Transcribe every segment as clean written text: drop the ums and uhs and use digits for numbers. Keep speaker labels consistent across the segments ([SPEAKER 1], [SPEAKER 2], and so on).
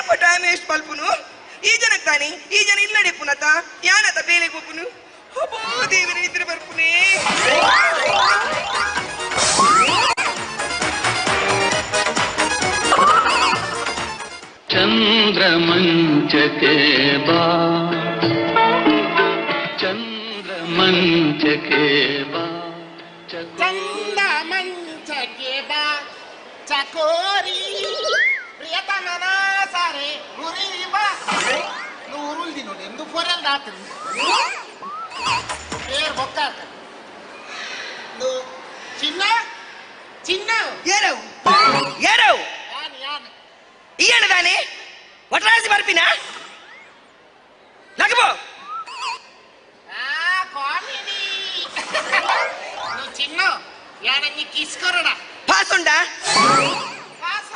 [SPEAKER 1] ದಾಯೆಗಪ್ಪ time waste ಮಲ್ಪುನು? ಈ ಜನಕ್ಕೆ ತಾನಿ ಈ ಜನ ಇಲ್ಲಡೆಪ್ಪುನತ ಯಾನತ ಬೇಲೆ ಪೋಪುನು? ಅಬ್ಬೋ ದೇವರೇ, ನಿದ್ರೆ ಬರ್ಪುನೇ.
[SPEAKER 2] ಚಂದ್ರಮಂಚಕೆ ಬಾ, ಚಂದ್ರಮಂಚಕೆ ಬಾ,
[SPEAKER 3] ಚಂದ ಮಂಚಕ್ಕೆ ಬಾ ಚಕೋರಿ, ಪ್ರಿಯತಮನ ಸಾರೆ ಉರಿ ಬಾ. ಉರುಳ್ದಿ ನೋಡಿ ಎಂದು ಫೊರೆಲ್ ದಾತು ಪೇರ್ ಬೊಕ್ಕಾತ. ಚಿನ್ನ ಚಿನ್ನ.
[SPEAKER 1] ಏರವು ಏರವು?
[SPEAKER 3] ಯಾನ್ ಯಾನ್.
[SPEAKER 1] ಈ ತಾನೆ ಒಟ್ರಾಸಿ ಬರ್ಪಿನ ಲಗಬೋ.
[SPEAKER 3] ಆ ಕಾಮಿಡಿ. నువ్వు ಚಿನ್ನ ಯಾನಂಗಿ ಕಿಸ್ ಕೊರಡ.
[SPEAKER 1] ಪಾಸ್ ಉಂಡಾ?
[SPEAKER 3] ಪಾಸ.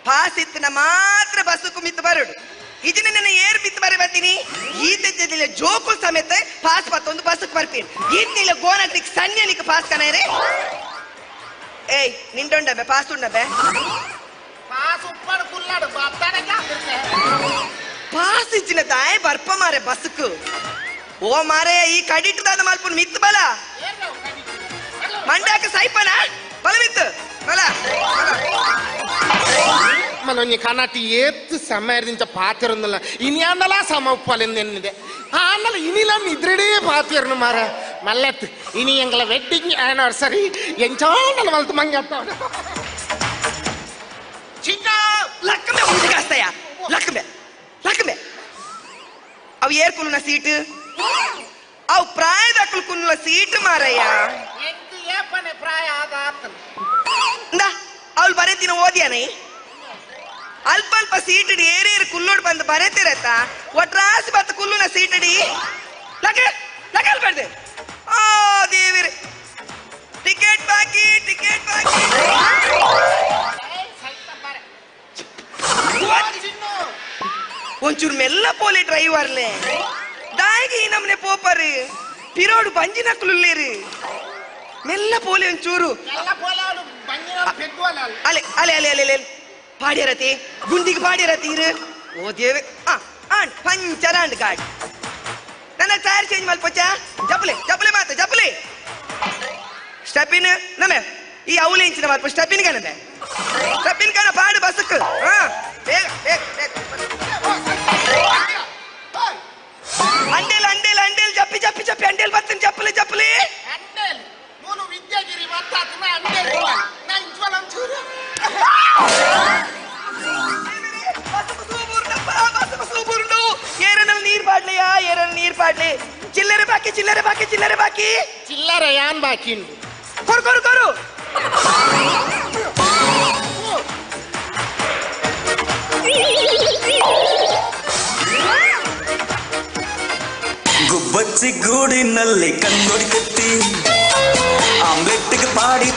[SPEAKER 1] ಪಾಸ್ ಇತ್ತಿನ ಮಾತ್ರ ಬಸ್ಸು ಮಿತ್ತು ಬರೋಡು. ಇದನ್ನ ನನ್ನ ಏರ್ ಮಿತ್ತು ಬರ ಬರ್ತೀನಿ. ಈತ ಜೋಕು ಸಮೇತ ಪಾಸ್ ಪತ್ತೊಂದು ಬಸ್ಸಕ್ಕೆ ಬರ್ತೀನಿ. ಈತ್ನಿಲ್ಲ ಗೋನಕ್ಲಿಕ್ ಸಣ್ಣ ಪಾಸ್ ಕಣೇರೆ. ಏಯ್, ನಿಂಡುಂಡಬೆ ಪಾಸ್ ಉಂಡಬೆ?
[SPEAKER 3] ಪಾಸ್ ಉಪ್ಪಡು ಕುಲ್ಲಾಡು ಬತ್ತಾಡ.
[SPEAKER 1] ಪಾಸ್ ಇಚ್ಚಿನ ತಾಯಿ ಬರ್ಪ ಮಾರೆ ಬಸ್ಸಕ್ಕು. ಓ ಮಾರೆ, ಈ ಕಡಿಟ್ಟದಾದ ಮಲ್ಪುನ್ ಮಿತ್ತು ಬಲ. ಮಂಡ್ಯಾಕ ಸೈಪನ ಬಲ ಮಿತ್ತು ಬಲ.
[SPEAKER 3] ಮನೊಂಜಿ ಕನಾಟಿ ಏತ್ ಸಮಯದಿಂದ ಪಾತಿರೊಂದಲ್ಲ. ಇನಿ ಆಂಡಲ ಸಮ ಉಪ್ಪಲೆಂದು ಎನ್ನಿದೆ ಆಂಡಲ ಇನಿಲ ನಿದ್ರೆಡೇ ಪಾತಿರ್ನು ಮಾರ ಮಲ್ಲತ್. ಇನಿ ಎಂಗಲ ವೆಡ್ಡಿಂಗ್ ಆನಿವರ್ಸರಿ ಎಂಚಾಂಡಲ ಮಲ್ತು ಮಂಗೆ ಚಿನ್ನ.
[SPEAKER 1] ಲಕ್ಕಮೆ ಹುಡುಗಾಸ್ತಯ, ಲಕ್ಕಮೆ ಲಕ್ಕಮೆ. ಅವು ಏರ್ಕುಲ್ಲ ಸೀಟ್, ಅವು ಪ್ರಾಯದಕ್ಕಲು ಕುಲ್ಲ ಸೀಟ್ ಮಾರಯ್ಯ.
[SPEAKER 3] ಎಂಕ್ ಏಪನೆ ಪ್ರಾಯ ಆದ ಆತನ?
[SPEAKER 1] ಇಂದ ಅವಳು ಬರೆತಿನ ಓದಿಯಾನೆ. ಅಲ್ಪ ಅಲ್ಪ ಸೀಟಡಿ ಏರೇರು ಕುಲ್ಲೋಡ್ ಬಂದು ಬರೆತಿರತ್ತ. ಒಟ್ರಾಸಿ ಬತ್ತ ಕುಲ್ಲುನ ಸೀಟಡಿ ಲಕ ಲಕಲ್ ಬರ್ದೆ. ಆ ದೇವಿರೆ, ಟಿಕೆಟ್ ಬಾಕಿ, ಟಿಕೆಟ್ ಬಾಕಿ.
[SPEAKER 3] ಸೈತ ಬಾರೆ ಚಿನ್ನು.
[SPEAKER 1] ಒಂಚೂರು ಮೆಲ್ಲ ಪೋಲೆ ಡ್ರೈವರ್ಲೆ. ದಾಯಿಗೆ ಈ ನಮ್ನೆ ಪೋಪರು ಪಿರೋಡು ಬಂಜಿನಕ್ಳುಲ್ಲೇರು. ಮೆಲ್ಲ ಪೋಲೆ ಒಂಚೂರು.
[SPEAKER 3] ಎಲ್ಲ ಪೋಲಾಡು ಬಂಜಿನ ಪೆದ್ದುವಲ್ಲ.
[SPEAKER 1] ಅಲೆ ಅಲೆ ಅಲೆ ಅಲೆ ಅಲೆ, ಪಾಡ್ಯರತಿ ಗುಂಡಿಗೆ ಪಾಡ್ಯರತಿ ಇರು. ಓ ದೇವೆ, ಆ ಆಂಡ್ ಪಂಚರ್ ಆಂಡ್ ಗಾಡಿ. ನನ್ನ ಟೈರ್ ಚೇಂಜ್ ಮಲ್ಪೊಚ್ಚ. ಜಪ್ಪಲೆ ಜಪ್ಪಲೆ ಮಾತ ಜಪ್ಪಲೆ. ಸ್ಟೆಪಿನ್ ನಮೆ ಈ ಅವಲೆ ಇಂಚಿನ ಮಲ್ಪ ಸ್ಟೆಪಿನ್ ಕಣದೆ, ಸ್ಟೆಪಿನ್ ಕಣ ಪಾಡು ಬಸ್ಸಕ್. ಹಾ, ಬೇಗ ಬೇಗ ಬೇಗ. ಅಂಡೇಲ್ ಅಂಡೇಲ್ ಅಂಡೇಲ್, ಜಪ್ಪಿ ಜಪ್ಪಿ ಜಪ್ಪಿ. ಅಂಡೇಲ್ ಬರ್ತೀನಿ, ಜಪ್ಪಲೆ ಜಪ್ಪಲೆ.
[SPEAKER 3] ಅಂಡೇಲ್ ಮೂನು ವಿದ್ಯಾಗಿರಿ ಮತ್ತಾತನ ಅಂಡೇಲ್ ನಾ ಇಂಚ್ವಲ ಒಂಚೂರು.
[SPEAKER 1] ಏರನಲ್ಲಿ ನೀರ್ ಪಾಡ್ಲೆಯಾ? ಏರನಲ್ಲಿ ನೀರ್ ಪಾಡ್ಲೆ. ಚಿಲ್ಲರೆ ಬಾಕಿ, ಚಿಲ್ಲರೆ ಬಾಕಿ, ಚಿಲ್ಲರೆ ಬಾಕಿ.
[SPEAKER 3] ಚಿಲ್ಲರೆ ಯಾನ್ ಬಾಕಿ ಉಂಡು?
[SPEAKER 1] ಕೊರು ಕೊರು ಕೊರು.
[SPEAKER 4] ಗುಬ್ಬಚ್ಚಿ ಗೂಡಿನಲ್ಲಿ ಕನ್ನೋಡಿ ಕತ್ತಿ ಆಮ್ಲೆಟ್ಗೆ ಪಾಡಿ.